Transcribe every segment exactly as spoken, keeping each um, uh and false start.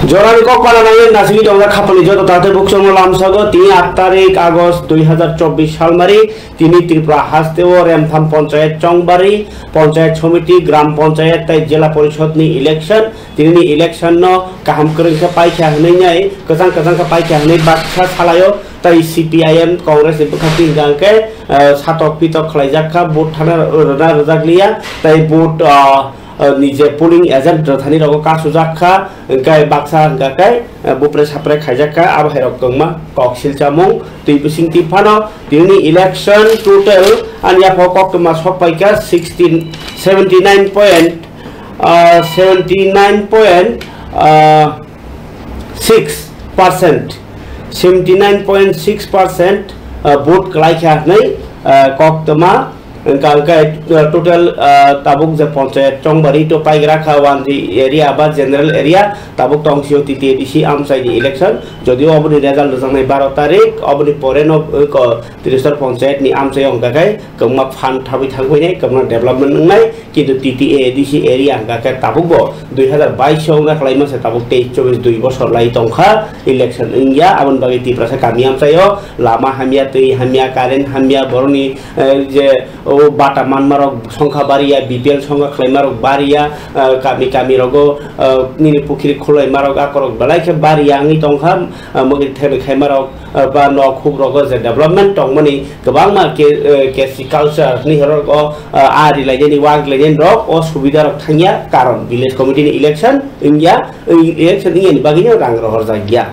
Jorani kok pananai nasini tongjak khapani joto tate bukchangno lamsago tini aat tarik August dui hazar chobbish salmari tini Tripura hasteo Remtham Panchayat Chongbari Panchayat Somiti Gram Panchayat tai Jila Porishod ni election. Tinini election no kaham kwrwng khe paikha hwnwi nai kwchang kwchang khe paikha hwnwi baksa salaio tai C P I M Congress ni bwkhak twi hwnkha hwnkhe satok pitok khlaijak kha vote thana rwna rwjak liya tai vote. Ni je polling agent rwthani rogo kasujak kha, hwnkhe baksa hwnkha khe bupre sapre khaijak kha, abo hai rok tongma kok silchamung twi bising twi phano tinini election total ani yaphao koktwma sok paikha sixteen, seventy nine point, seventy nine point six percent, seventy nine point six percent vote kwlaikha hwnwi koktwma. Hwnkha hwnkhe total tabuk je panchayat chongbari to paigra kha one G area ba general area tabuk tongsio T T A D C amchaini election, jodio oboni result rwjaknai baro tarik, oboni pore no Trishor panchayat ni amchaio hwnkha khe kwbangma fund thabwi thangbainai, kwbangma development wngnai, kintu T T A D C area hwnkha khe tabukbo dui hazar bais o wngna kwlaima se tabuk tei chobis dui bosor lai tongkha, election wngya, aboni bagwi Tiprasa kami amchaio lama hamya, twi hamya, current hamya, borokni je o bata manmarok songkha bariya, B P L songkha khlaimarok bariya, kami kami rogo nini pukhiri khulaimarok akorok belai khe bariya wngwi tongkha, mogri thebwi khaimarok ba nok huk rogo je development tongmani kwbangma kesi culture ni rogo ari lainani wak lainani rok o subida rok thangya karon village committee ni election wngya, election wngya ni bagwi no rang rohor jakya.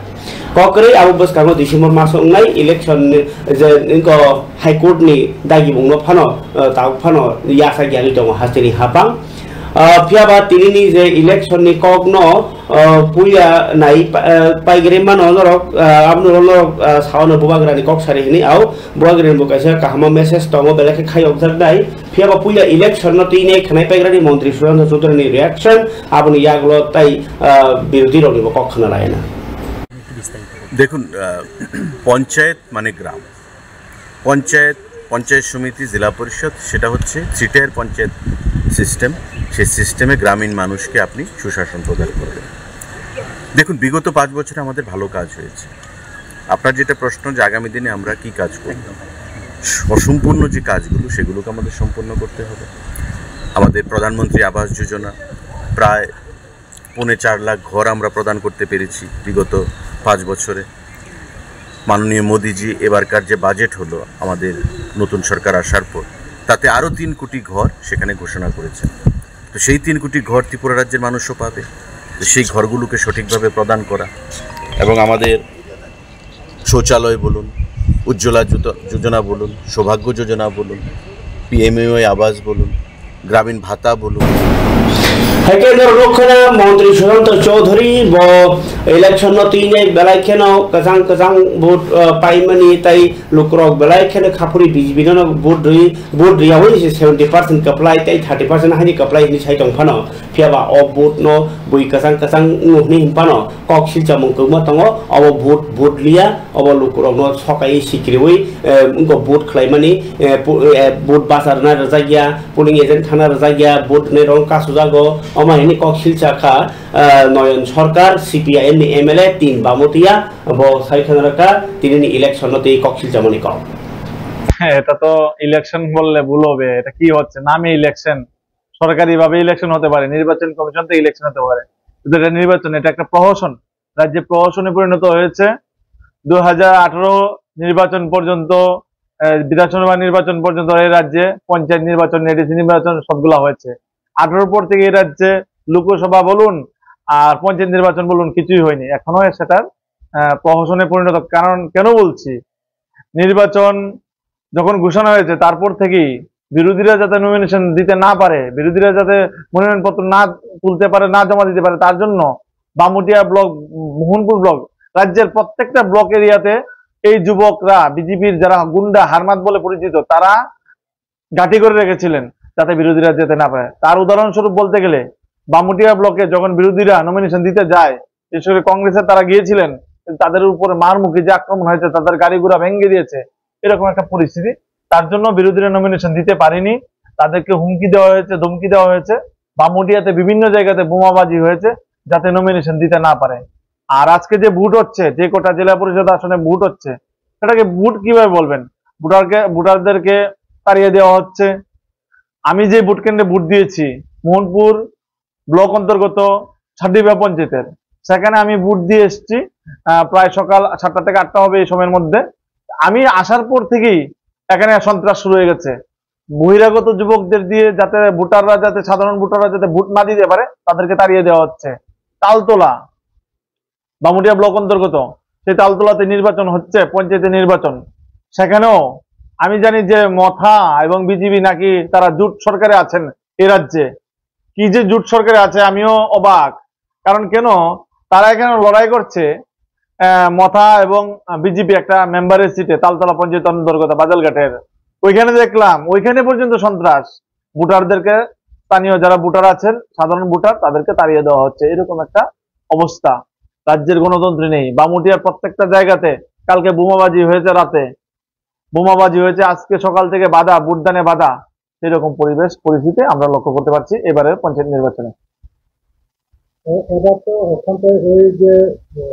Kokrwi abo bwskango December maso wngnai election je wngko High Court ni dagimung no phano tabuk phano yasa gyagwi tongo hasteni hapang. Phiya ba tinini je election ni kok no puila nai paigrwi mano norok, abo norok norok sao no bubagra ni kok sari hwnwi au bubagra ni bo kaisa kaham message tongo belai khe khai okjak nai. Phiya ba puila election no twi nai khwnai paigrani montri Sushanta Chowdhury ni reaction aboni yagulo tai birodhi rok ni bo kok khna lai na. দেখুন, আহ, পঞ্চায়েত মানে গ্রাম, পঞ্চায়েত, পঞ্চায়েত সমিতি, জেলা পরিষদ, সেটা হচ্ছে থ্রি টিয়ার পঞ্চায়েত সিস্টেম। সেই সিস্টেমে গ্রামীণ মানুষকে আপনি সুশাসন প্রদান করবেন। দেখুন, বিগত পাঁচ বছরে আমাদের ভালো কাজ হয়েছে। আপনার যেটা প্রশ্ন যে আগামী দিনে আমরা কি কাজ করব, অসম্পূর্ণ যে কাজগুলো সেগুলোকে আমাদের সম্পূর্ণ করতে হবে। আমাদের প্রধানমন্ত্রী আবাস যোজনা প্রায় পৌনে চার লাখ ঘর আমরা প্রদান করতে পেরেছি বিগত পাঁচ বছরে। মাননীয় মোদিজি এবারকার যে বাজেট হলো আমাদের নতুন সরকার আসার পর, তাতে আরও তিন কোটি ঘর সেখানে ঘোষণা করেছেন। তো সেই তিন কোটি ঘর ত্রিপুরা রাজ্যের মানুষও পাবে। তো সেই ঘরগুলোকে সঠিকভাবে প্রদান করা এবং আমাদের শৌচালয় বলুন, উজ্জ্বলা যোজ-, যোজনা বলুন, সৌভাগ্য যোজনা বলুন, পিএমএওয়াই আবাস বলুন, গ্রামীণ ভাতা বলুন। Hai khe norok nukha na montri Sushanta Chowdhury bo election no twi nai belai kheno kwchang kwchang vote paimani tai lukurok belai kheno khaphuri B J P no vote rwi, vote rwyawi se seventy percent kwplai tai thirty percent haini kwplai hinwi sai tong phano. Phiya ba o vote no bui kwchang kwchang wng hwnwi hwn phano kok silchamung kwbangma tongo, obo vote, vote liya, obo lukurokno sokai sikriwi wngkha vote khlaimani, vote basa rwna rwjakya, polling agent thangna rwjakya, vote rwnairok wng kasujago, omo haini kok silcha kha Noyon Sarkar, C P I M ni M L A tin Bamotiya, bo sai khwna rwkha tinini election no tei kok silchamani kok. হ্যাঁ, এটা তো ইলেকশন বললে ভুল হবে। এটা কি হচ্ছে? নামে ইলেকশন, সরকারিভাবে ইলেকশন হতে পারে, নির্বাচন কমিশন তো ইলেকশন হতে পারে, কিন্তু এটা নির্বাচন, এটা একটা প্রহসন, রাজ্যে প্রহসনে পরিণত হয়েছে। দু হাজার আঠারো নির্বাচন পর্যন্ত, আহ, বিধানসভা নির্বাচন পর্যন্ত এই রাজ্যে পঞ্চায়েত নির্বাচন, এডিসি নির্বাচন সবগুলা হয়েছে। আঠারোর পর থেকে এই রাজ্যে লোকসভা বলুন আর পঞ্চায়েত নির্বাচন বলুন, কিছুই হয়নি, এখনো সেটার আহ, প্রহসনে পরিণত। কারণ কেন বলছি, নির্বাচন যখন ঘোষণা হয়েছে, তারপর থেকেই বিরোধীরা যাতে নমিনেশন দিতে না পারে, বিরোধীরা যাতে মনোনয়ন পত্র না তুলতে পারে, না জমা দিতে পারে, তার জন্য বামুটিয়া ব্লক, মোহনপুর ব্লক, রাজ্যের প্রত্যেকটা ব্লক এরিয়াতে এই যুবকরা, বিজেপির যারা গুন্ডা হারমাত বলে পরিচিত, তারা ঘাঁটি করে রেখেছিলেন, যাতে বিরোধীরা যেতে না পারে। তার উদাহরণস্বরূপ বলতে গেলে, বামুটিয়া ব্লকে যখন বিরোধীরা নমিনেশন দিতে যায়, বিশেষ করে কংগ্রেসের তারা গিয়েছিলেন, কিন্তু তাদের উপরে মারমুখী যে আক্রমণ হয়েছে, তাদের গাড়ি ঘোড়া ভেঙে দিয়েছে, এরকম একটা পরিস্থিতি। তার জন্য বিরোধীরা নমিনেশন দিতে পারেনি, তাদেরকে হুমকি দেওয়া হয়েছে, ধমকি দেওয়া হয়েছে। বামুটিয়াতে বিভিন্ন জায়গাতে বোমাবাজি হয়েছে, যাতে নমিনেশন দিতে না পারে। আর আজকে যে ভোট হচ্ছে, যে কটা জেলা পরিষদ আসনে ভোট হচ্ছে, সেটাকে ভোট কিভাবে বলবেন? ভোটারকে, ভোটারদেরকে তাড়িয়ে দেওয়া হচ্ছে। আমি যে ভোট কেন্দ্রে ভোট দিয়েছি, মোহনপুর ব্লক অন্তর্গত সাতডিবিয়া পঞ্চায়েতের, সেখানে আমি ভোট দিয়ে এসেছি। আহ, প্রায় সকাল সাতটা থেকে আটটা হবে এই সময়ের মধ্যে। আমি আসার পর থেকেই এখানে সন্ত্রাস শুরু হয়ে গেছে। বহিরাগত যুবকদের দিয়ে, যাতে ভোটাররা, যাতে সাধারণ ভোটাররা যাতে ভোট না দিতে পারে, তাদেরকে তাড়িয়ে দেওয়া হচ্ছে। তালতলা, বামুটিয়া ব্লক অন্তর্গত, সেই তালতলাতে নির্বাচন হচ্ছে, পঞ্চায়েতের নির্বাচন। সেখানেও আমি জানি যে মথা এবং বিজেপি নাকি তারা জোট সরকারে আছেন এ রাজ্যে। কি যে জোট সরকারে আছে, আমিও অবাক। কারণ কেন তারা এখানে লড়াই করছে? আহ, মথা এবং বিজেপি একটা মেম্বারের সিটে, তালতলা পঞ্চায়েত অন্তর্গত বাজালঘাটের, ওইখানে দেখলাম ওইখানে পর্যন্ত সন্ত্রাস। ভোটারদেরকে, স্থানীয় যারা ভোটার আছেন, সাধারণ ভোটার, তাদেরকে তাড়িয়ে দেওয়া হচ্ছে, এরকম একটা অবস্থা। রাজ্যের গণতন্ত্র নেই। বামুটিয়ার প্রত্যেকটা জায়গাতে কালকে বোমাবাজি হয়েছে রাতে, বোমাবাজি হয়েছে, আজকে সকাল থেকে বাধা, ভোটদানে বাধা। সেরকম পরিবেশ পরিস্থিতি আমরা লক্ষ্য করতে পারছি এবারের পঞ্চায়েত নির্বাচনে। এ-, এবার তো অত্যন্ত এই যে, এ,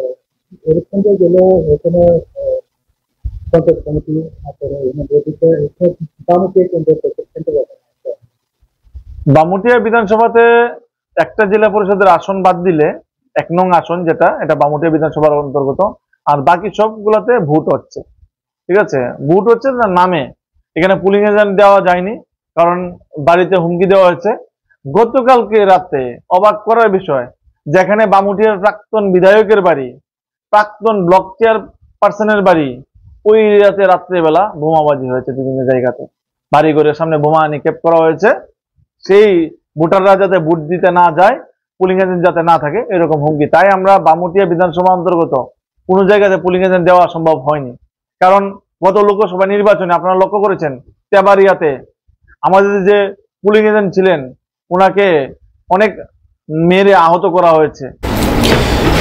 ইলেকশন যে গেল, এখানে, এ, পঞ্চায়েত সমিতি, তারপরে এখানে বৈঠকে, এখানে বামুটিয়া কেন্দ্র থেকে কেন্দ্র গঠন হয়েছে। বামুটিয়া বিধানসভাতে একটা জেলা পরিষদের আসন বাদ দিলে, এক নং আসন যেটা, এটা বামুটিয়া বিধানসভার অন্তর্গত। আর বাকি সবগুলাতে ভোট হচ্ছে, ঠিক আছে? ভোট হচ্ছে না নামে, এখানে পোলিং এজেন্ট দেওয়া যায়নি, কারণ বাড়িতে হুমকি দেওয়া হয়েছে। গতকালকে রাতে অবাক করার বিষয়, যেখানে বামুটিয়ার প্রাক্তন বিধায়কের বাড়ি, প্রাক্তন ব্লক চেয়ারপারসনের বাড়ি, ওই এরিয়াতে রাত্রেবেলা বোমাবাজি হয়েছে বিভিন্ন জায়গাতে, বাড়িঘরের সামনে বোমা নিক্ষেপ করা হয়েছে। সেই ভোটাররা যাতে ভোট দিতে না যায়, পোলিং এজেন্ট যাতে না থাকে, এরকম হুমকি। তাই আমরা বামুটিয়া বিধানসভা অন্তর্গত কোনো জায়গাতে পোলিং এজেন্ট দেওয়া সম্ভব হয়নি। কারণ গত লোকসভা নির্বাচনে আপনারা লক্ষ্য করেছেন, তেবাড়িয়াতে আমাদের যে পোলিং এজেন্ট ছিলেন, ওনাকে অনেক মেরে আহত করা হয়েছে।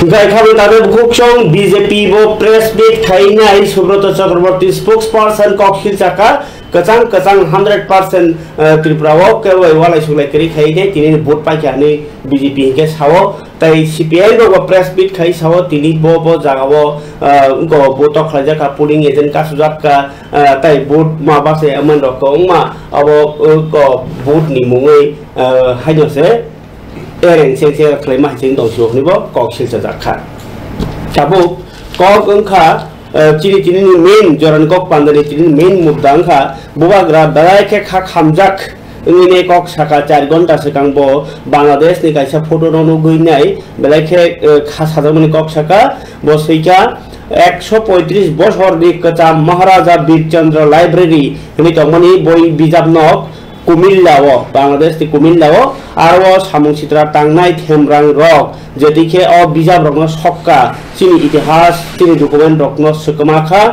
Hingkhe khabwi tangwi bukhuk chwng B J P bo press meet khainai Subroto Chakraborty spokesperson koksil chaka kwchang kwchang hundred percent, eh, Tripura o kebo walai suklai kwrwi khainai tini vote paikha hinwi B J P hinkhe sao. Tai C P I rok bo press meet khai sao tini bo, bo jaga o, ah, wngko bo tok khlaijak kha, polling agent kasujak kha, ah, tai vote ma base amani rok kwbangma abo, uh, ko vote ni mungwi, ah, haino se ereng cheng cheng khlaima hai chini dong sio hwnwi bo kok silchajak kha. Tabuk kok wngkha, ah, chini tini ni main jorani kok pandani tini ni main mudda wngkha bubagra belai khe kha khamjak. Wngwi nai kok saka char ghonta swkang bo Bangladesh ni kaisa photo no nugwi nai, belai khe, eh, kha sajakmani kok saka bo swikha ekso poitris bosor ni kwcham Maharaja Bir Chandra Library hwnwi tongmani boi bijap nok Kumilla o, Bangladesh ni Kumilla o, aro o samung sitra tangnai themrang rok, jetwi khe o bijap rok no sokka chini itihas, chini document rok no swkma kha.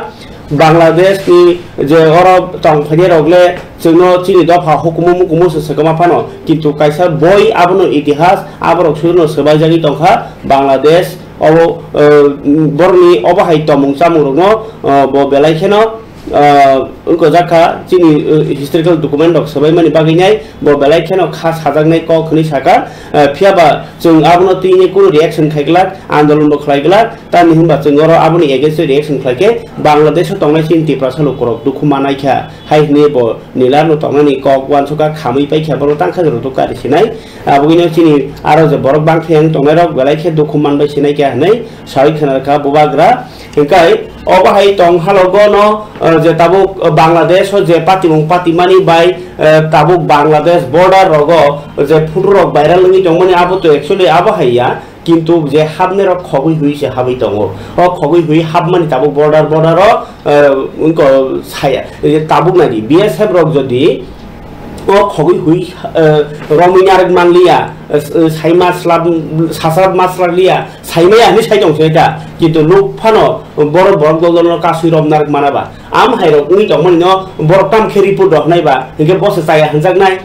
Bangladesh ni je oro tong phainai rok le chwngno chini dopha hukumu mukumu se swkama phano, kintu kaisa boi abono itihas aborok suno swbaijagwi tongkha Bangladesh obo, eh, borokni obo hai tomung chamung rokno, eh, bo belai kheno, eh, wngkojak kha chini, eh, historical document rok swbaimani bagwi nai bo belai kheno kha sajaknai kok hwnwi saka, eh, phiyaba chwng abono twi kunu reaction khai glak, andolon bo khlai glak. Tamni hwnba chwng oro aboni against o reaction khlai khe Bangladesh o tongnai chini Tiprasa lukurok dukhu manai kha, hai hwnwi bo Nilar no tongnani kok uansukha khamwi pai kha, borok tang kha jora dukha ri sinai. Aboni chini aro je borok bang khe ang tongnai rok belai khe dukhu man bai sinai kha hwnwi sawi khna kha bubagra. Hwnkhe obo hai tong halogo no, eh, je tabuk Bangladesh o je patimung patimani bai, eh, tabuk Bangladesh border rogo je photo rok viral wngwi tongmani abo to actually abo hai ya. Kintu je hapnai rok khogwi hui se habwi tongo. O khogwi hui hapmani tabuk border, border o, eh, wngko saya, eh, tabuk nadi B S F rok jodi o khogwi hui, eh, romwi narwk manliya, eh, saima slab, sasrap ma slak liya, saimaya hinwi sai tong se ta. Kintu nuk phano borok, borok dol dol no kasui rom narwk mana ba. Am hai rok wngwi tongmani no borok tam khe report rok hnai ba, hinkhe bo se chaya hwnjaknai.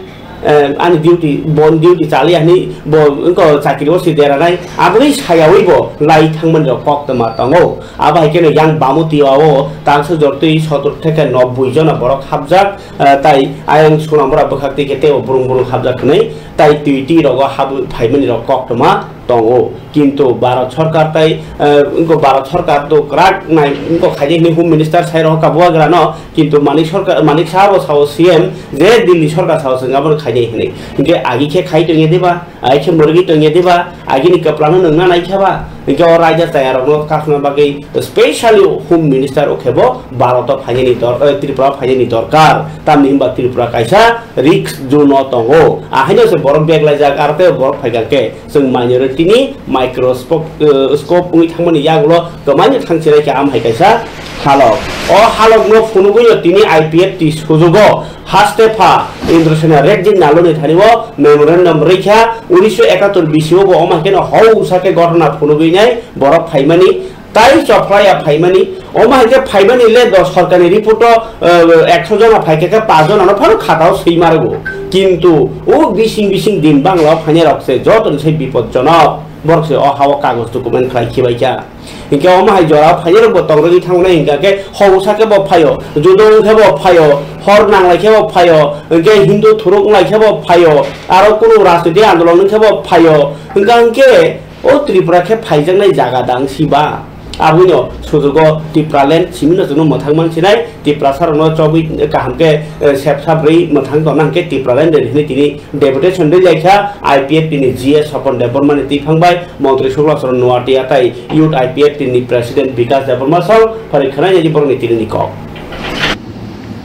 Eh, ani duty, bo duty chaliya hinwi bo wngkha chakri o se deranai, aboni sayawi bo lai thangmani rok koktwma tongo. Abo hai kheno yang Bamutiya o tangsa jortwi sotor theke nobboi jona borok hapjak, eh, tai ayang Sonamura bwkhak twi khe teibo brung brung hapjak hwnwi tai twi twi rogo habwi phaimani rok koktwma tongo, kintu Bharat sorkar tai, eh, wngkha Bharat sorkar to kwrak nai, wngkha khaidi hinwi Home Minister sai rokha bubagrano, kintu Manik sorkar, Manik Saha bo sao C M je Delhi sorkar sao chwng abono khaidi hinwi. Hinkhe agi khe khai tongya diba, agi khe mwrwgwi tongya diba, agini kwplano nwngna nai khe ba, hinkhe o raida chaya rokno kakhna bagwi specially Home Minister o khe bo Bharat o phainani dor-, eh, Tripura o phainani dorkar, tamni hinba Tripura kaisa risk zone o tongo, ahaino se borok bag laijak, aro tei borok phaikha khe. Chwng minority ni microscope, eh, scope wngwi thangmani yagulo kwmaino thangchirai khe am hai kaisa halok. O halokno phunugwino tini I P F T sujugo haste pha Indra Sena Reddy Naloni thani o memorandum rwikha. Unisho ekatur bisio bo omo haikhe no hausa khe gotona phunugwinai borok phaimani tai chophlaiya phaimani. Omo hai khe phaimani le dos sorkarni report o, eh, ekso jona phaikha khe paanch jona no phano khatao swi margo. Kintu o bising bising din Bangla o phainai rok se joto ni sai bipodjonok. Borok se o ha o kagoj document khlai khibai kha. Hinkhe omo hai jora o phainai rok bo tongrogwi thangnai hinkha khe hausa khe bo phaio, judung khe bo phaio, hor nanglai khe bo phaio, hinkhe Hindu thuruk wnglai khe bo phaio, aro kunu rajniti andolon wng khe bo phaio. Hinkha hinkhe O Tripura khe phaijaknai jaga dang si ba? Aboino sujugo Tipraland simino chwngno mwthang mansinai, Tiprasarokno chobwi kaham khe, eh, sepsa bwrwi mwthang tongna hwnkhe Tipraland de hinwi tini deputation rwi laikha I P F T ni G S Sopon Debbarma ni twi phang bai, Montri Suklachorn Noatia tai Youth I P F T ni President Bikas Debbarma song phari khwnai nai borokni tini ni kok.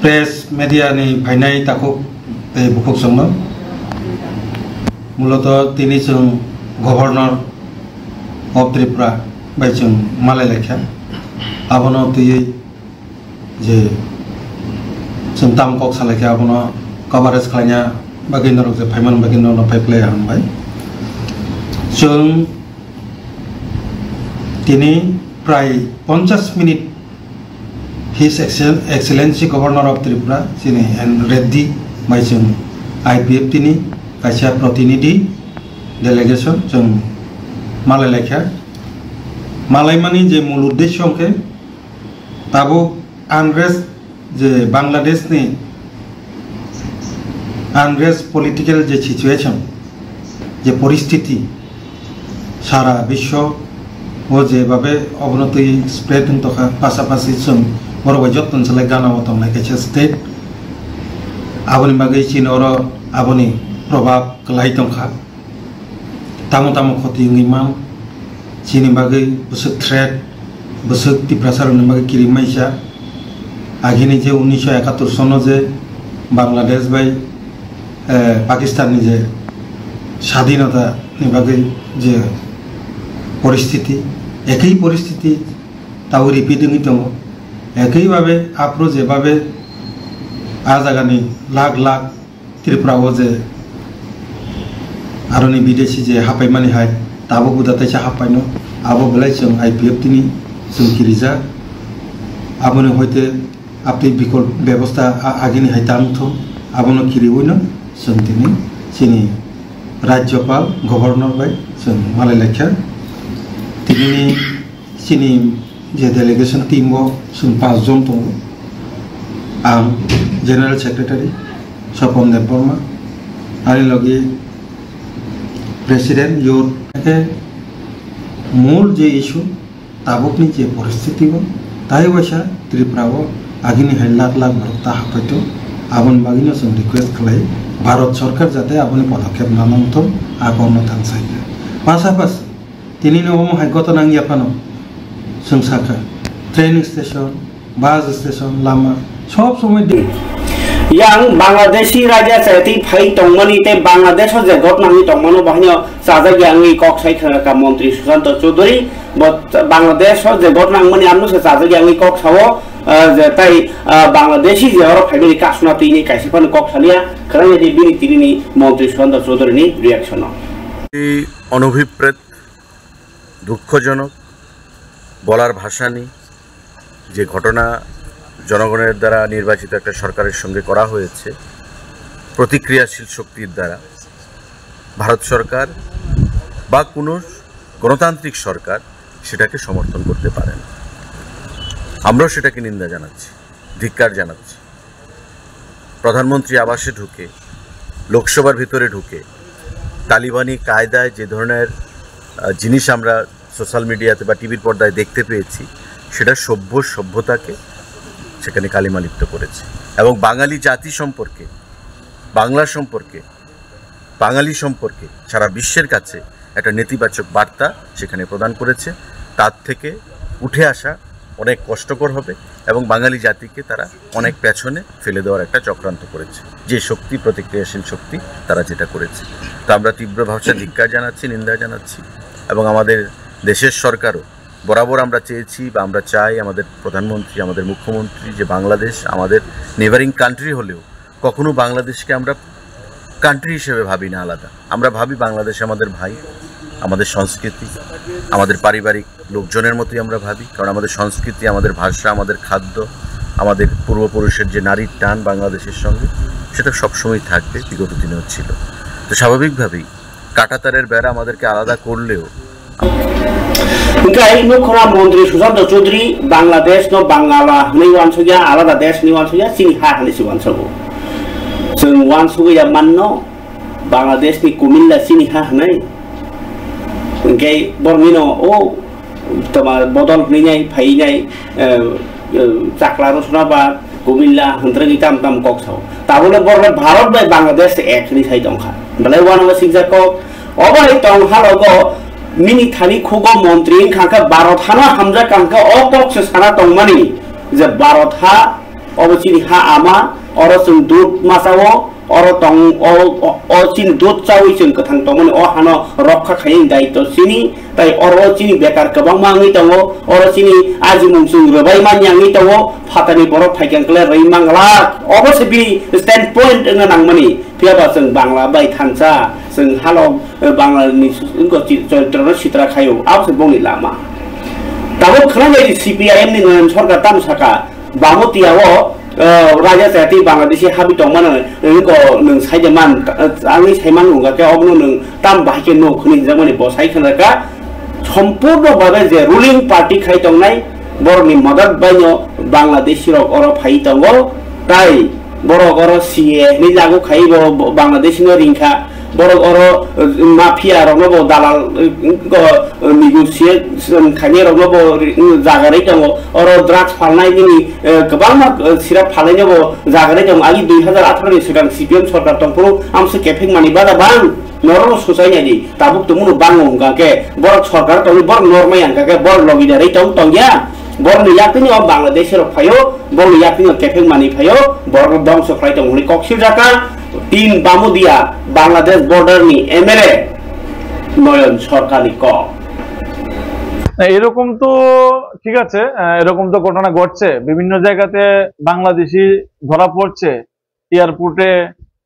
Press media ni phainai takhuk tei bukhuk chwngno. Muloto tini chwng Governor of Tripura bai chwng malai laikha. Abono twiwi je chwng tamo kok salaikha, abono coverage khlaina bagwi norok je phaiman bagwi norokno phai phlai hambai. Chwng tini prai ponchash minute His Excel-, Excellency Governor of Tripura, chini N Reddy bai chwng I P F T ni kaisa protinidhi delegation chwng malai laikha. Malaimani je mul uddesyo hwnkhe tabuk unrest je Bangladesh ni unrest political je situation, je poristiti, sara biswo o je babe obono twi spread wng tongkha, pasapasi chwng borok bai joto ni slai gana o tongnai kaisa state. Aboni bagwi chini oro aboni probab kwlai tongkha. Tamo tamo khoti wngwi man, chini bagwi bwswk threat, bwswk Tiprasa rokni bagwi kirimai sa. Agini je unisho ekatur sono je Bangladesh bai, eh, Pakistan ni je sadhinota ni bagwi je poristiti, ekhi poristiti tabo repeat wngwi tongo. Ekhi babe aphuru je babe a jagani lakh lakh Tripura o je aroni bidesi je hapaimani hai tabuk buda taisa hapaino, abo belai chwng I P F T ni chwng kirijak. Aboni hoite abtwi bikol bebosta a-, agini hai tang thung, abono kiriwino chwng tini chini Rajyopal, Governor bai chwng malai laikha. Tinini Chini je delegation team o chwng panch jon tongo. Ang General Secretary Sopon Debbarma, ani logi President Youth. Khe mul je issue tabukni je poristiti o, tai waisa Tripura o agini hai lakh lakh borok ta hapaito, aboni bagwino chwng request khlai Bharat Sarkar jate aboni podokkhep nanangthok, a kokno thangsai. Pasapasi Tini no omo hai gotona wngya phano chwng sakha, train station, bus station, lama sob somoi de. Yang Bangladeshi raja chayatwi phai tongmani tei Bangladesh o je gotna wngwi tongmano, bahino chajakya wngwi kok sai kha ka Montri Sushanta Chowdhury. Bo Bangladesh o je gotna wngmani amno se chajakya wngwi kok sao, ah, je tai, ah, Bangladeshi je oro phaimani kasuna twi ni kaisa phano kok salia, khwrang ya di bini tini ni Montri Sushanta Chowdhury ni reaction o. এই অনভিপ্রেত, দুঃখজনক, বলার ভাষা নেই। যে ঘটনা জনগণের দ্বারা নির্বাচিত একটা সরকারের সঙ্গে করা হয়েছে, প্রতিক্রিয়াশীল শক্তির দ্বারা, ভারত সরকার বা কোনো গণতান্ত্রিক সরকার সেটাকে সমর্থন করতে পারে না। আমরাও সেটাকে নিন্দা জানাচ্ছি, ধিক্কার জানাচ্ছি। প্রধানমন্ত্রী আবাসে ঢুকে, লোকসভার ভিতরে ঢুকে, তালিবানি কায়দায় যে ধরনের আহ, জিনিস আমরা সোশ্যাল মিডিয়াতে বা টিভির পর্দায় দেখতে পেয়েছি, সেটা সভ্য সভ্যতাকে সেখানে কালিমালিপ্ত করেছে। এবং বাঙালি জাতি সম্পর্কে, বাংলা সম্পর্কে, বাঙালি সম্পর্কে সারা বিশ্বের কাছে একটা নেতিবাচক বার্তা সেখানে প্রদান করেছে। তার থেকে উঠে আসা অনেক কষ্টকর হবে এবং বাঙালি জাতিকে তারা অনেক পেছনে ফেলে দেওয়ার একটা চক্রান্ত করেছে, যে শক্তি, প্রতিক্রিয়াশীল শক্তি, তারা যেটা করেছে। তো আমরা তীব্র ভাষায় ধিক্কার জানাচ্ছি, নিন্দা জানাচ্ছি। এবং আমাদের দেশের সরকারও বরাবর আমরা চেয়েছি বা আমরা চাই, আমাদের প্রধানমন্ত্রী, আমাদের মুখ্যমন্ত্রী, যে বাংলাদেশ আমাদের নেবারিং কান্ট্রি হলেও কখনো বাংলাদেশকে আমরা কান্ট্রি হিসেবে ভাবি না আলাদা। আমরা ভাবি বাংলাদেশ আমাদের ভাই, আমাদের সংস্কৃতি, আমাদের পারিবারিক লোকজনের মতোই আমরা ভাবি, কারণ আমাদের সংস্কৃতি, আমাদের ভাষা, আমাদের খাদ্য, আমাদের পূর্বপুরুষের যে নারীর টান বাংলাদেশের সঙ্গে, সেটা সবসময় থাকবে, বিগত দিনেও ছিল। তো স্বাভাবিকভাবেই কাঁটাতারের বেড়া আমাদেরকে আলাদা করলেও Hwnkhe Mukhorang Montri Sushanta Chaudhary Bangladesh no Bangala hwnwi uansukya, alada desh hwnwi uansukya, chini ha hwnwi se uansugo. Chwng uansugwi ya manno, Bangladesh ni Kumilla chini ha hwnwi. Hwnkhe bormino o toma bodol hwnwi nai, phai nai, eh, eh, chakla rosona ba Kumilla hwntrwngwi tam tam kok sao. Tabole borok Bharat bai Bangladesh se ek hwnwi sai tongkha. Belai uanama sikjak kok. Obo hai tong halogo mini thani khugo montri wngkha khe Bharat hano hamjak kha hwnkhe o kok se sana tongmani je Bharat ha obo chini ha ama, oro chwng dut masao, oro tong o, o, o chini dut chawi chwng kwthang tongmani o hano rokha khaiwi daityo chini, tai oro chini bekar kwbangma wngwi tongo, oro chini ajimung chwng rwbai manya wngwi tongo, phatani borok phaikha hwnkhe rwi manglak, obo se bini stand point wngna nangmani. Phiya ba chwng Bangla bai thansa, chwng halo, eh, Bangla ni wngkha chi-, choritrono sitra khaio, abo se bongni lama. Tabuk khwnai nai di C P I M ni Noyon Sarkar tamo saka, Bamotiya o, eh, raja chayatwi Bangladeshi habi tongmano wngkha nwng saide man, eh, angwi saiman wngkha khe obono nwng tam bahai khe nuk hwnwi hinjakmani bo sai khna kha. Sompurno bhabe je ruling party khai tongnai, borokni madat baino Bangladeshi rok oro phai tongo, tai borok oro C A A hinwi lagu khai bo, bo Bangladeshi no ringkha, borok oro, eh, mafia rokno bo dalal, eh, go, eh, negotiation khainai rokno bo ri-, jagarwi tongo, oro drugs phalnai nini, eh, kwbangma, eh, sirap phalnaino bo jagarwi tongo, agi dui hazar atharo ni swkang C P M sorkar tongphuru amse kephek mani bada bang. Norok no swchai nai di, tabuk tongmano bango hwnkha khe, borok sorkar tongwi, borok norma yang kha khe, borok logi da rei tong tong ya, borok ni yak tini o Bangladesh rok phaio, borok ni yak tini o kephek mani phaio, borok no dongso khlai tong hwnwi kok sirjak kha, tin Bamudia, Bangladesh border ni M L A, Noyon Sarkar ni kok. না, এরকম তো ঠিক আছে, আহ, এরকম তো ঘটনা ঘটছে, বিভিন্ন জায়গাতে বাংলাদেশি ধরা পড়ছে, এয়ারপোর্টে,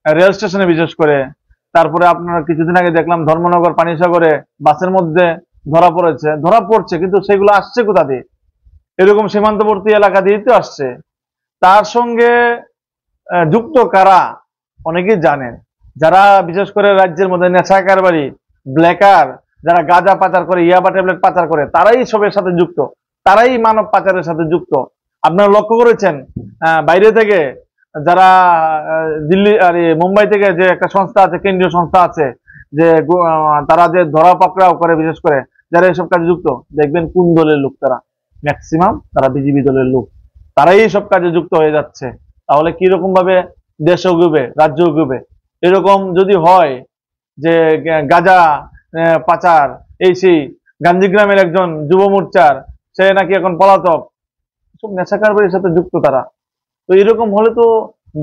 আহ, রেল স্টেশনে বিশেষ করে। তারপরে আপনার কিছুদিন আগে দেখলাম ধর্মনগর পানিসাগরে বাসের মধ্যে ধরা পড়েছে, ধরা পড়ছে, কিন্তু সেগুলো আসছে কোথা দিয়ে? এরকম সীমান্তবর্তী এলাকা দিয়েই তো আসছে। তার সঙ্গে, আহ, যুক্ত কারা, অনেকেই জানেন, যারা বিশেষ করে রাজ্যের মধ্যে নেশা কারবারি, ব্ল্যাকার, যারা গাঁজা পাচার করে, ইয়াবা ট্যাবলেট পাচার করে, তারাই সবের সাথে যুক্ত, তারাই মানব পাচারের সাথে যুক্ত। আপনারা লক্ষ্য করেছেন, আহ, বাইরে থেকে যারা, আহ, দিল্লি, আরে, মুম্বাই থেকে যে একটা সংস্থা আছে, কেন্দ্রীয় সংস্থা আছে, যে গো-, আহ, তারা যে ধরা পাকড়াও করে, বিশেষ করে যারা এসব কাজে যুক্ত, দেখবেন কোন দলের লোক তারা, ম্যাক্সিমাম তারা বিজেপি দলের লোক, তারাই এইসব কাজে যুক্ত হয়ে যাচ্ছে। তাহলে কিরকম ভাবে দেশ এগোবে, রাজ্য এগোবে? এরকম যদি হয় যে গা-, গাঁজা, আহ, পাচার, এই সেই, গান্ধীগ্রামের একজন যুব মোর্চার, সে নাকি এখন পলাতক, সব নেশা কারবারির সাথে যুক্ত তারা। তো এরকম হলে তো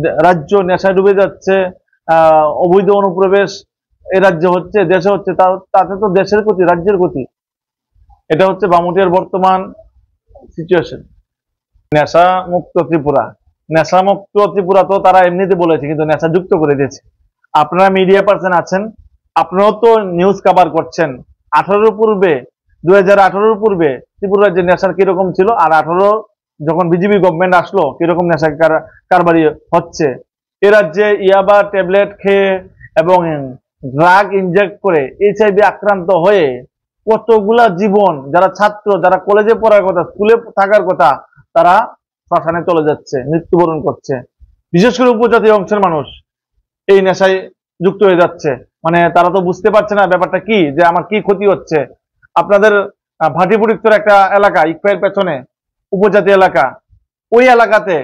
দে-, রাজ্য নেশায় ডুবে যাচ্ছে, আহ, অবৈধ অনুপ্রবেশ এ রাজ্যে হচ্ছে, দেশে হচ্ছে, তা-, তাতে তো দেশের ক্ষতি, রাজ্যের ক্ষতি। এটা হচ্ছে বামুটিয়ার বর্তমান সিচুয়েশন। নেশা মুক্ত ত্রিপুরা, নেশা মুক্ত ত্রিপুরা তো তারা এমনিতে বলেছে, কিন্তু নেশা যুক্ত করে দিয়েছে। আপনারা মিডিয়া পার্সন আছেন, আপনারাও তো নিউজ কভার করছেন। আঠারোর পূর্বে, দুই হাজার আঠারোর পূর্বে ত্রিপুরা রাজ্যে নেশার কিরকম ছিল, আর আঠারো যখন বিজেপি গভর্নমেন্ট আসলো, কিরকম নেশা কার-, কারবারি হচ্ছে। এ রাজ্যে ইয়াবা ট্যাবলেট খেয়ে এবং ড্রাগ ইনজেক্ট করে এইচআইভি আক্রান্ত হয়ে কতগুলা জীবন, যারা ছাত্র, যারা কলেজে পড়ার কথা, স্কুলে থাকার কথা, তারা শ্মশানে চলে যাচ্ছে, মৃত্যুবরণ করছে। বিশেষ করে উপজাতি অংশের মানুষ এই নেশায় যুক্ত হয়ে যাচ্ছে। মানে, তারা তো বুঝতে পারছে না ব্যাপারটা কি, যে আমার কি ক্ষতি হচ্ছে। আপনাদের, আহ, ভাটিপুর উত্তর একটা এলাকা, ইকফাইয়ের পেছনে উপজাতি এলাকা, ওই এলাকাতে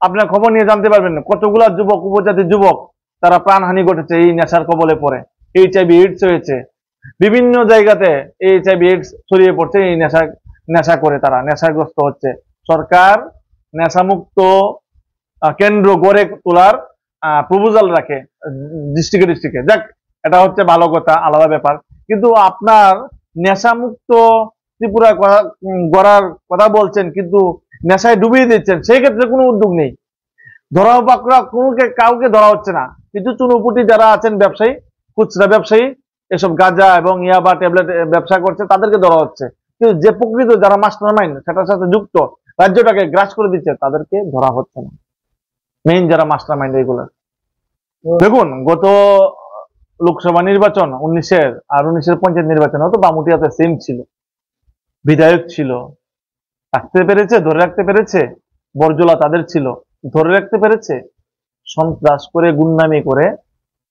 আপনারা খবর নিয়ে জানতে পারবেন কতগুলা যুবক, উপজাতি যুবক, তারা প্রাণহানি ঘটেছে এই নেশার কবলে পড়ে, এইচআইভি এইডস হয়েছে, বিভিন্ন জায়গাতে এইচআইভি এইডস ছড়িয়ে পড়ছে, এই নেশা, নেশা করে তারা নেশাগ্রস্ত হচ্ছে। সরকার নেশামুক্ত, আহ, কেন্দ্র গড়ে তোলার, আহ, প্রপোজাল রাখে ডিস্ট্রিক্টে ডিস্ট্রিক্টে। যাক, এটা হচ্ছে ভালো কথা, আলাদা ব্যাপার। কিন্তু আপনার নেশামুক্ত ত্রিপুরা করা, উম, গড়ার কথা বলছেন, কিন্তু নেশায় ডুবিয়ে দিচ্ছেন, সেই ক্ষেত্রে কোনো উদ্যোগ নেই। ধরা পাকড়া কোনো কে-, কাউকে ধরা হচ্ছে না, কিন্তু চুনোপুটি যারা আছেন ব্যবসায়ী, খুচরা ব্যবসায়ী, এসব গাঁজা এবং ইয়াবা ট্যাবলেট, এ, ব্যবসা করছে, তাদেরকে ধরা হচ্ছে। কিন্তু যে প্রকৃত যারা মাস্টার মাইন্ড, সেটার সাথে যুক্ত, রাজ্যটাকে গ্রাস করে দিচ্ছে, তাদেরকে ধরা হচ্ছে না। মেইন যারা মাস্টার মাইন্ড এগুলো। দেখুন, গত লোকসভা নির্বাচন উনিশের আর উনিশের পঞ্চায়েত নির্বাচনে তো বামুটিয়াতে সেম ছিল, বিধায়ক ছিল, রাখতে পেরেছে, ধরে রাখতে পেরেছে, বরজলা তাদের ছিল, ধরে রাখতে পেরেছে। সন্ত্রাস করে, গুন্ডামি করে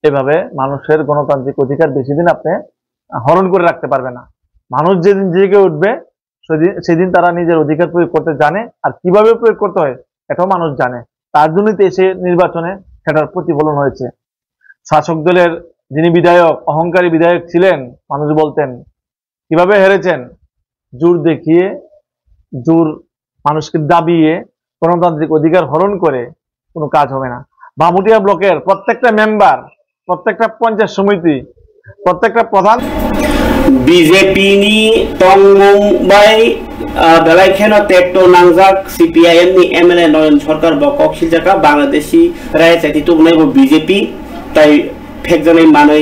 এভাবে মানুষের গণতান্ত্রিক অধিকার বেশি দিন আপনি হরণ করে রাখতে পারবেন না। মানুষ যেদিন জেগে উঠবে, সেদিন, সেদিন তারা নিজের অধিকার প্রয়োগ করতে জানে, আর কিভাবে প্রয়োগ করতে হয় এটাও মানুষ জানে। তার জন্যই তো এসে নির্বাচনে সেটার প্রতিফলন হয়েছে। শাসক দলের যিনি বিধায়ক, অহংকারী বিধায়ক ছিলেন, মানুষ বলতেন, কিভাবে হেরেছেন? জোর দেখিয়ে, জোর মানুষকে দাবিয়ে, গণতান্ত্রিক অধিকার হরণ করে কোনো কাজ হবে না। বামুটিয়া ব্লকের প্রত্যেকটা মেম্বার, প্রত্যেকটা পঞ্চায়েত সমিতি, প্রত্যেকটা প্রধান BJP ni tongmung bai, ah, belai kheno tekto nangjak CPIM ni MLA Nayan Sarkar bo kok siljaka Bangladeshi raya chati tubunai bo BJP, tai phekjaknai manwi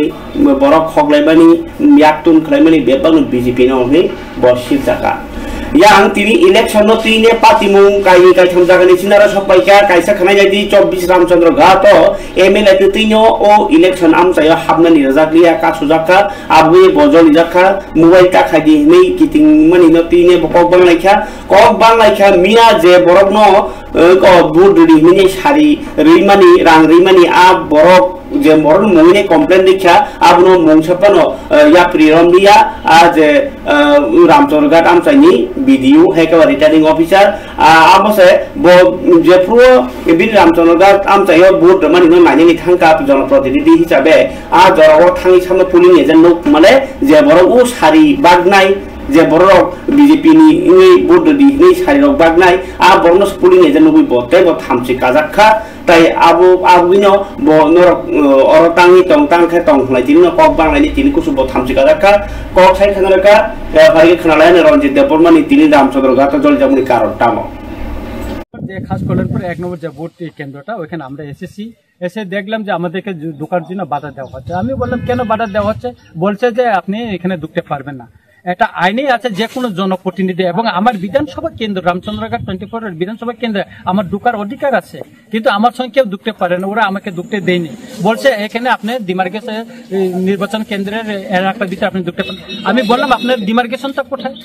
borok khoklaimani, yaktun khlaimani bebakno BJP no hwnwi bo siljaka. Yang tini election no twi ne patimung kaini kaitham jagani sinaro sokpaikha, kaisa khwnai naidi চব্বিশ Ramchandra Ghat o MLA twi twi no o election amchaio hapnani rwjakliya, kasujakha, aboni bo jolijakha, mobile ta khaidi hwnwi kitingmani no twi ne bo kok banglaikha, kok banglaikha miya je borokno, eh, ko vote rwdi hwnwi sari rwimani, rang rwimani, a borok je borokno mungwi complain rikha, abono mungsa phano, eh, yapri romliya, a je, eh, Ramchandra Ghat amchaini B D O hai khe returning officer, ah, abo se bo jephuru bini Ramchandra Ghat amchaio vote rwmani no nainani thangkha jonoprotinidhi hisabe, a jorao thangwi samo polling agent no mane je borok o sari bagnai, je borok B J P ni wngwi vote rwdi hwnwi sari rok bagnai, a borokno polling agent nugwi bo tei bo thamchi kajak kha. Tai abo, aboni bo norok, uh, oro tangwi tong, tang khe tong hwnlai tini no kok banglaini tini kusu bo thamchi kajak kha. Kok sai khana rwkha, uh, phaikhe khwnalai ano Ranjit Debbarma ni tini Ramchandra Ghat o jolijakmani karon tamo? যে খাস কল্যাণপুর এক নম্বর যে ভোট কেন্দ্রটা, ওইখানে আমরা এসেছি। এসে দেখলাম যে আমাদেরকে ঢু-, ঢোকার জন্য বাধা দেওয়া হচ্ছে। আমি বললাম, "কেন বাধা দেওয়া হচ্ছে?" বলছে যে, "আপনি এখানে ঢুকতে পারবেন না।" এটা আইনেই আছে, যে কোনো জনপ্রতিনিধি এবং আমার বিধানসভা কেন্দ্র, রামচন্দ্রঘাট টোয়েন্টি ফোর এর বিধানসভা কেন্দ্রে আমার ঢোকার অধিকার আছে, কিন্তু আমার সঙ্গে কেউ ঢুকতে পারে না, ওরা আমাকে ঢুকতে দেয়নি। বলছে, "এখানে আপনি ডিমার্কেশন, এই নির্বাচন কেন্দ্রের এলাকার ভিতরে আপনি ঢুকতে পারেন।" আমি বললাম, "আপনার ডিমার্কেশনটা কোথায়?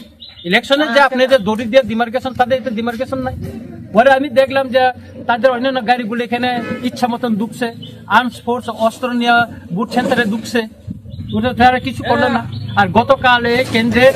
ইলেকশনে যে আপনি যে দড়ি দিয়ে ডিমার্কেশন, তাদের তো ডিমার্কেশন নাই।" পরে আমি দেখলাম যে তাদের অন্যান্য গাড়িগুলো এখানে ইচ্ছা মতন ঢুকছে, আর্মস ফোর্স অস্ত্র নিয়ে ভোট সেন্টারে ঢুকছে, ওটা তারা কিছু করলো না। আর গতকাল এই কেন্দ্রের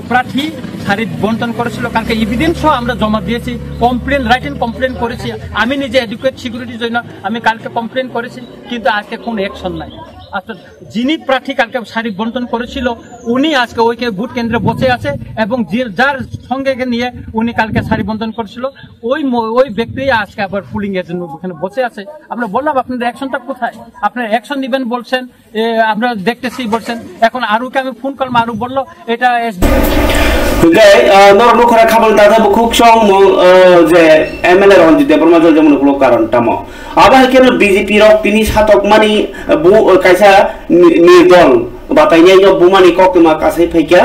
প্রার্থী সারি বন্টন করেছিল, কালকে এভিডেন্স সহ আমরা জমা দিয়েছি, কমপ্লেন, রাইটিং কমপ্লেন করেছি। আমি নিজে অ্যাডিকুয়েট সিকিউরিটির জন্য আমি কালকে কমপ্লেন করেছি, কিন্তু আজকে কোনো অ্যাকশন নাই। অর্থাৎ যিনি প্রার্থী কালকে সারি বন্টন করেছিল, উনি আজকে ওই কে-, ভোট কেন্দ্রে বসে আছে এবং যে, যার সঙ্গে নিয়ে উনি কালকে সারি বন্টন করেছিল, ওই ম-, ওই ব্যক্তি আজকে আবার পোলিং এজেন্ট ওখানে বসে আছে। আমরা বললাম, "আপনাদের অ্যাকশনটা কোথায়? আপনারা অ্যাকশন নেবেন বলছেন, এ, আমরা দেখতেছি বলছেন।" এখন আরুকে আমি ফোন করলাম, আরু বলল, "এটা SD." Hwnkhe, ah, norok nukha kha bang tata bukhuk song mung, ah, je M L A Ranjit Debbarma joljak mani ulo karon tamo. Abo hai kheno B J P rok tini satokmani, ah, bu, ah, kaisa ni, nirdol batainai no bumani koktwma kasai phaikha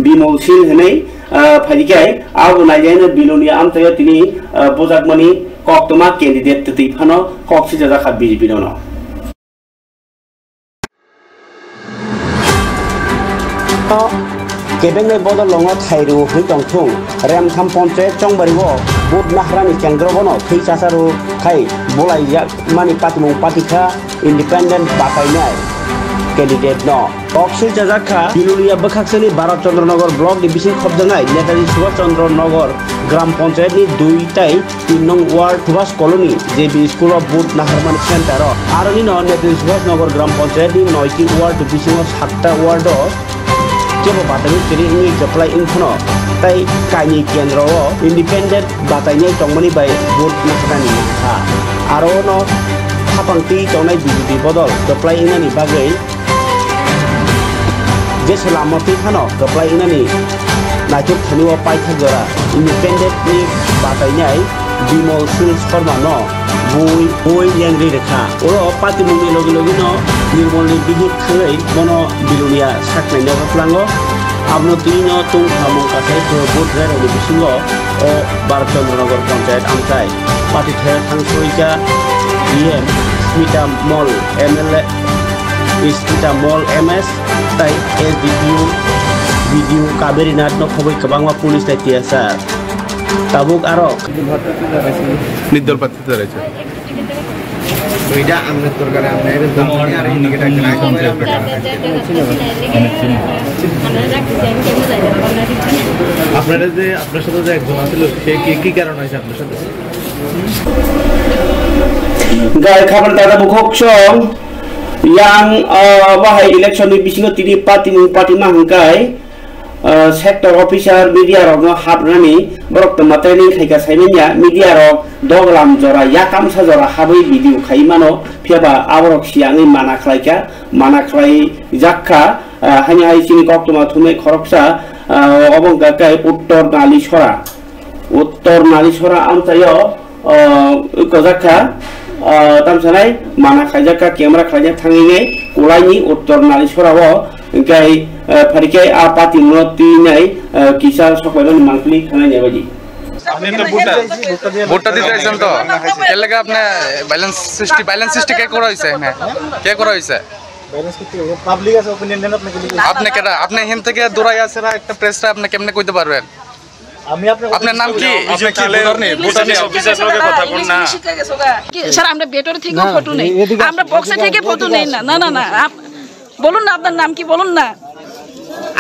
Bimol Singh hinwi, ah, phaikhe abo nailaino Bilonia amchaio tini, ah, bujakmani koktwma candidate twtwi phano kok sijajak kha B J P no. Kebengnai bodol longo thai rw hwnwi tongthung. Remtham ponchayat chongbario vote nahrani kendro bono thwi chacharu khai bulaijak mani patimung patikha independent batainai. candidate no. Kok sui chajak kha, Bilonia bwkhaksani Bharat Chandra Nagar block ni bising khopjaknai Netaji Subhash Chandra Nagar Gram Panchayat ni dui tai tin nong ward Subhash Colony J B school o vote naharmani center o. Aroni no Netaji Subhash Nagar Gram Panchayat ni noi tin ward bisingo satta ward o kebo batani kwrwi wngwi kwplai wngphano tei kainwi kendro o independent batainai tongmani bai vote naharnani wngkha. Aro no khapang twi tongnai B J P bodol kwplai wngnani bagwi jesa lama twi phano kwplai wngnani naithok thani o paithak jora independent ni batainai Bimol Sil Sharma no bui bui yengri rwkha. Oro patimungni logi logi no Nirmol ni bihik thangwi bono Bilonia saknai no phlango. Abono twi no tong khamung kasai khe vote rerokni bisingo o Bharat Chandra Nagar Panchayat amchai. Pati thaya thang soika D M Smita Mol M L A, Smita Mol M S tai S D P O, B D O Kaveri Nath no khoboi kwbangma police tai T S R. Tabuk arok. নির্দল প্রার্থী দাঁড়াইছে। এটা আমনের দরকারে আমরা এর দাম নিয়ে আর এই দিকে ডাকতে নাই। আপনারা যে, আপনার সাথে যে একজন আছিল, সে কি, কি কারণ হয়েছে আপনার সাথে? Gai khabar dada bukhuk song yang, ah, bahai election ni bisingo tini party ni party ma hwnkhe, ah, sector officer media rokno haprwnani borok twma training khaika saimanya media rok doglam jora yakamsa jora habwi video khai mano phiyaba aborok siyangwi mana khlaikha mana khlai jakha, ah, haino hai chini koktwma thumwi khoroksa, ah, obo wngkha khe Uttor Nalisora. Uttor Nalisora amchaio, ah, kojak kha, ah, tamsanai mana khaijak kha camera khlaijak thangwi nai kulaini Uttor Nalisora o hwnkhe, ah, pharikhai a party no twi nai, ah, kisa soklaimani mangpili khanai nai baidi. আপনি তো ভোটার, ভোটটা দিতে আইছেন তো? এর লাগে আপনি ভায়োলেন্স সৃষ্টি, ভায়োলেন্স সৃষ্টি কে করা হয়েছে এখানে? কে করা হয়েছে? পাবলিক আছে, ওপিনিয়ন দেন আপনি কি লিখে? আপনি কেটা? আপনি এখান থেকে দৌড়াই আসেরা একটা প্রেসটা আপনি কেমনে কইতে পারবেন? আমি আপনার আপনার নাম কি? আপনি কি ভোটার নেই? ভোটার নেই, অফিসার সঙ্গে কথা বল না। কি, স্যার, আমরা ভেতরে থেকেও না, ফটো নেই। এদিকে আমরা আসুন, বক্সে এদিকে থেকে আসুন, ফটো এদিকে নেই না। আসুন। না, না, না, আপ-, বলুন না, আপনার নাম কি? বলুন না।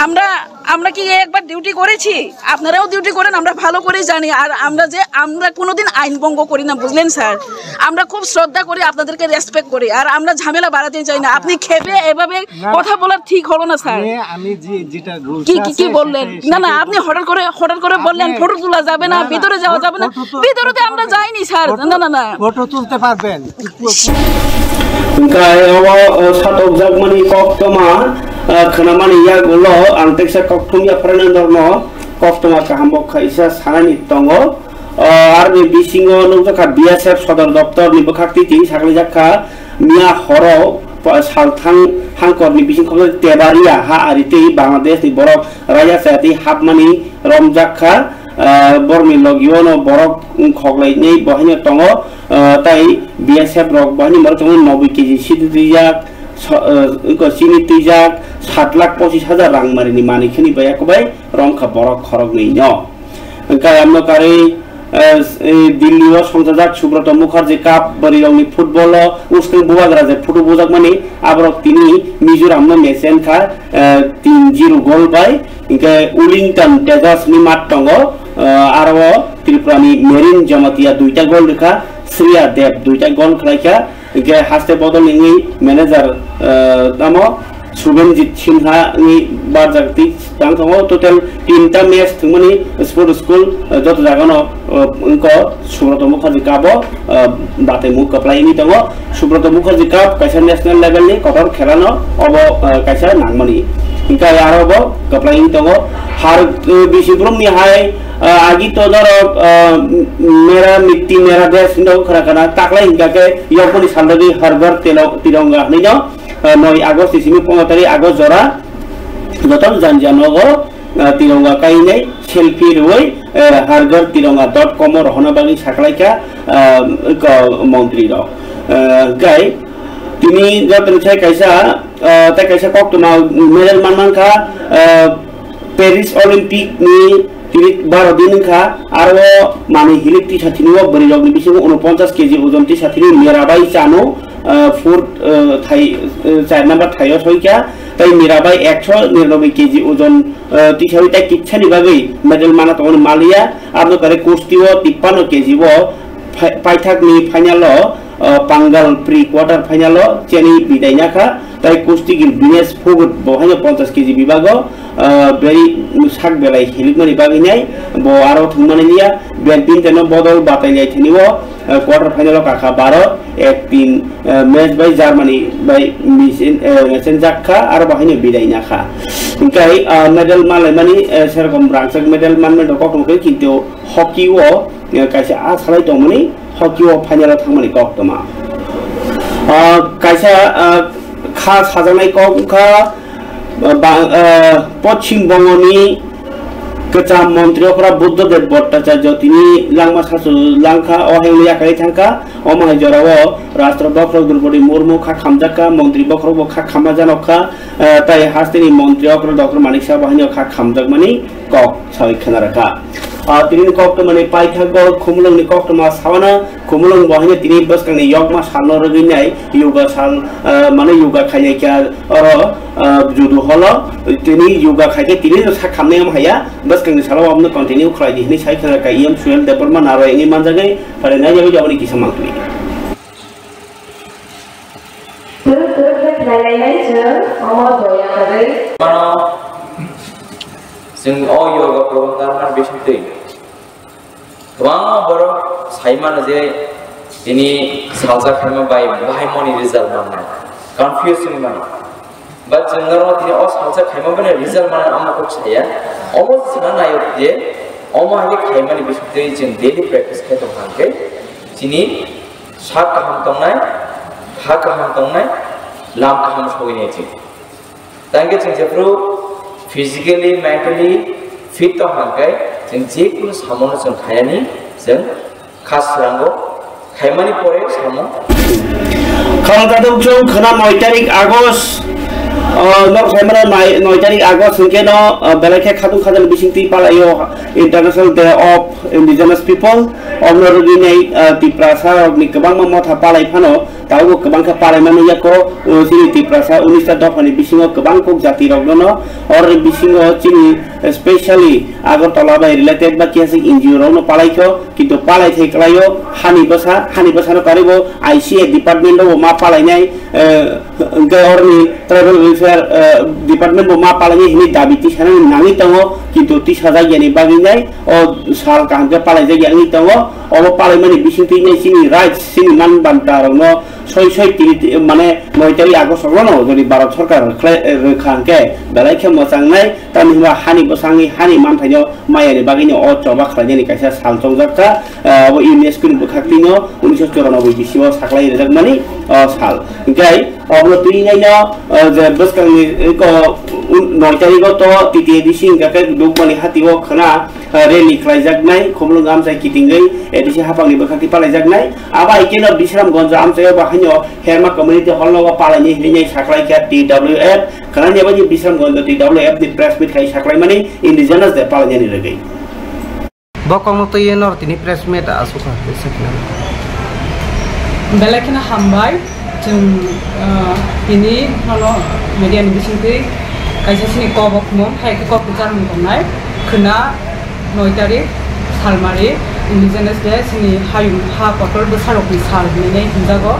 আমরা, আমরা কি একবার ডিউটি করেছি? আপনারাও ডিউটি করেন, আমরা ভালো করে জানি। আর আমরা যে, আমরা কোনোদিন আইন ভঙ্গ করি না, বুঝলেন স্যার? আমরা খুব শ্রদ্ধা করি, আপনাদেরকে রেসপেক্ট করি। আর আমরা ঝামেলা বাড়াতে চাই না। আপনি খেপে এভাবে না, না। কথা বলার ঠিক হলো না, স্যার। আমি, আমি যে, যেটা রুলস কি, কি, আছে, কি বললেন? সেটাই, না, না, সেটাই আপনি বলছি। হঠাৎ করে, হঠাৎ করে আপনি বললেন, ফটো তোলা যাবে না, না, না, ভিতরে যাওয়া ফটো, যাবে না। ফটো তো-, ভিতরে তো আমরা ফটো, যাইনি, স্যার। ফটো, না, না, না। ফটো তুলতে পারবেন। Hwnkhe o, o satokjakmani koktwma, ah, khwnamani yagulo ang teisa kokthum yapharnai norno koktwma kaham bo khaisa sanani tongo. O, aroni bisingo nukjakha B S F sodor doptor ni bwkhak twi twi saklijakha miya horo pa-, salthang hangkor ni bising khobjak Tebaria ha ari tei Bangladesh ni borok raida chaya twi hapmani romjakha. Ah, borokni logio no borok wng khoklainai bo haino tongo. Ah, tai B S F rok bo haino borok tongo noboi K G sidi twijak, so-, ah, wngkha chini twijak, sat lakh pochis hajar rang marini manwi khini bai yakubai romkha borok khoroknwi no. Hwnkhe amno karwi, ah, s-, eh, Delhi o songchajak Subroto Mukherjee Cup bwrwi rokni football o uskang bubagra je photo bujakmani aborok tini Mizoram no mechen kha, ah, tin zero goal bai. Hingke Wellington Tejas ni mat tongo, ah, aro o Tripura ni Merin Jamatia duita gol rikha, Sriya Deb duita gol khlaikha, hingke haste bodol ni wngwi manager, ah, tamo Subhenjit Sinha wngwi barjak twi tang tongo. Total tinta match thwngmani sport school, ah, joto jagano, ah, wngkha Subroto Mukherjee Cup o, ah, batwi mung kwplai wngwi tongo. Subroto Mukherjee Cup kaisa national level ni kotor khela no obo, ah, kaisa nangmani. Hingke aro bo kwplai wngwi tongo. Har, ah, bisi borok ni hai, ah, agi to norok, ah, Mera Mitti Mera Desh hinwi khara khara taklai hingka khe yokmani salrogwi Har Ghar Tilo-, Tironga hinwi no, ah, noi August ni simi pondro tarik August jora joto janja nogo ah, Tironga kainai selfie rwui, eh, Har Ghar Tironga dot com o rohorna bagwi saklaikha, ah, ko montri rok. Ah, gai tini joto sai kaisa, ah, tai kaisa koktwma medal manmankha, ah, Paris Olympic ni tini baro din wngkha, aro manwi hilik tisa tini o bwrwi rokni bisingo unoponchas K G ojon tisa tini mera bai chano, ah, fourth, ah, thai, ah, char number thaio soikha, tei Mirabai ekso niranoboi K G ojon, ah, tisawi tei kitsani bagwi medal mana tongmani maliya. Aboni pore kusti o tippanno K G o phai-, paithakni final o, ah, Pangal pre quarter final o cheni bidai nakha, tei kusti gil Bines Phugut bo haino ponchash K G bibago, ah, beri sak belai hilikmani bagwi nai bo aro thwngmani liya. Badminton o bodol batai lai thani o, ah, quarter final o kakha Bharat ek tin, ah, match bai Germany bai misin, ah, mesenjak kha, aro bo haino bidai nakha. Hingkai, ah, medal malaimani, ah, serokom rangchak medal manmani rok kok tongkhe, kintu hockey o, ah, kaisa a salai tongmani, hockey o final o thangmani kok toma. Ah, kaisa, ah, kha sajaknai kok wngkha, ah, ba-, ah, Poschim Bongoni kwcham montri okra Buddhadev Bhattacharya tini langma sasu langkha, o hai wngwi yakarwi thangkha. Omo hai jorao Rashtra bokhorok Droupadi Murmu kha khamjakha, montri bokhorok bo kha khamma janokha, ah, tei hasteni montri okra Doctor Manik Saha bo haino kha khamjakmani kok sawi khwnarakha. Ah, tini koktwmani paithakgo Khumulwngni koktwma sawana, Khumulwng bo haino tini bwskangni yokma salno rwgwi nai yoga sal, ah, mane yoga khainai kha oro, ah, judu holo. Tini yoga khaikhe tini no sak khamnai omo haiya, bwskangni salo omono continue khlai di hinwi sai khwnarakha E M Suel Debbarma narwai wngwi manjagwi, pharenai jagwi aboni kisa mangtwi. Twrwk twrwk khe khlai lainai chwng omo doya kwrwi. Mano, chwng o yoga program narwknani bisingtwi kwbangma borok sai mano je tini salsa khaima bai bahai moni result mannai, confuse wngwi mano. But chwng norok tini o salsa khaima bai result mannai omo kok saya. Omo chwngno naio je omo hai khe khaimani bisingtwi chwng daily practice khai tongkha hwnkhe chini sak kaham tongnai, ha kaham tongnai, lam kaham sogwi nai chwng. Tangkhe chwng jephru physically, mentally fit tong hwnkhe chwng jekunu samono chwng khainani chwng kha srango, khaimani pore samo. Khalajadok chwng khwna noi tarik August, ah, nok khaimani noi, noi tarik August hwnkhe no, ah, belai khe khatung khajani bisingtwi palaio International Day of Indigenous People. Omno rwgwinai, ah, Tiprasa rokni kwbangma motha palai phano, tabukbo kwbang khe palaimani yako, o, chini Tiprasa unis ta dophani bisingo kwbang kok jati rokno no, or bisingo chini specially Agartala bai related ba kisa N G O rokno palaikho, kintu palai thai kwlaio hani bwsa, hani bwsano karwi bo I C A department o bo ma palainai, eh, hwnkhe oroni tribal welfare, eh, department bo ma palainai hinwi dabi tisanani nangwi tongo, kintu tisajak yani bagwi nai o sal kaham khe palaijak ya wngwi tongo. Obo palaimani bisingtwi nai chini rights, chini man banta rokno soi soi tini, mane noi tarik August o no jodi Bharat Sarkar khlai, eh, rwkha hwnkhe belai khe mwchangnai, tamni hwnba hani bwsangni hani manthaino mayani bagwino o choba khlainani kaisa sal chongjak kha, eh, obo UNESCO ni bwkhaktwino unisho choranobboi bisio saklai rwjakmani o sal. Hwnkhe obo twi naino, eh, je bwskangni, eh, ko, un-, noi tarik o to T T A D C hwnkha khe Dukmani hatio khwna, eh, rally khlaijaknai, Khumulwng amchai kitingwi A D C haphangni bwkhaktwi palaijaknai. Abo hai kheno Bisramganj amchaio bo haino Herma Community Hall nogo palaini hinwi saklaikha T W F. Khwnani abo je Bisramganj T W F ni press meet khai saklaimani Indigenous Day palainani rwgwi. Bo kokno twiwi nor tini press meet aswk kha, tei sakna. Belai kheno hambai, chwng, ah, tini nono media ni bisingtwi kaisa chini kok bo khumung, hai khe kok kwcharmung tongnai, khwna noi tarik Salmari Indigenous Day, chini hayung ha kotor bwsarokni sal hinwi hinjago.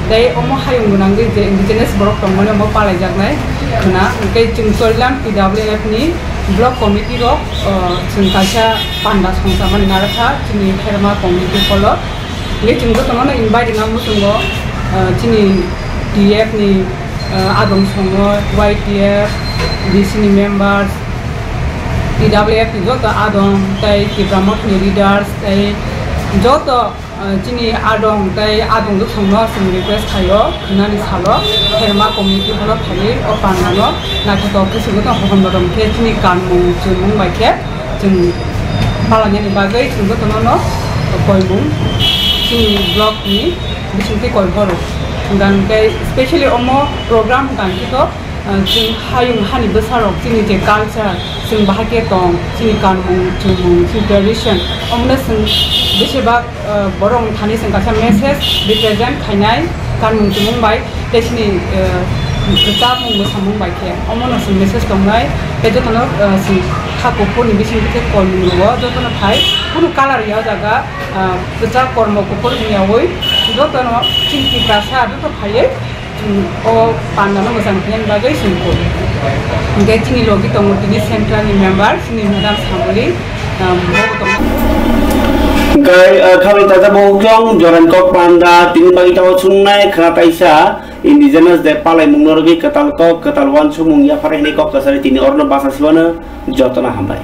Tei omo hayung gwnangwi je indigenous borok tongmani omo palaijaknai khwna, tei chwng Chorilam T W F ni block committee rok, ah, chwng kaisa panda songchamani narwkha chini Herma community hall o. Hingke chwng jotono no invite ringna muchungo, ah, chini T F ni, ah, adong songo, Y T F, D C ni members, T W F ni joto adong, tei Tipra Mothani leaders, tei joto, ah, chini adong tei adong jotono chwng request khaio, khwnani salo Herma community hall o phaiwi o pandano naithotok khe chwng jotono hohom bodom khe chini kanmung chumung bai khe chwng palainani bagwi chwng jotono no koimung chini block ni bisingtwi koi horo. Hwnkha hwnkhe specially omo program hwnkha hwnkhe to, ah, chwng hayung hani bwsarok chini je culture, chwng bahai khe tong, chini kanmung, chumung, chini tradition, omono chwng besibak, ah, borok thani chwng kaisa message represent khainai. Kanmung tumung bai tei chini, eh, rwchapmung mwsamung bai khe omono chwng message tongnai tei jotono, eh, chwng kha kuphurni bisingtwi khe kolmung rwo jotono phai kunu colour ya o jaga, ah, kwchak kormo kuphur wngyawi jotono chini Tiprasa joto phaiwi, chwng o pandano mwchang khainani bagwi chwng koi. Hwnkhe chini logi tongo tini central ni member chini madam Samoli, um, bobo tongo. Gai, ah, khamni tata bo khlong joran kok panda tini bagwi tamo chungnai khna taisa indigenous de palai mung norwi kwtal kok kwtal wansukmung yaphar hini kok kasari tini orno basa sibano jotono hambai.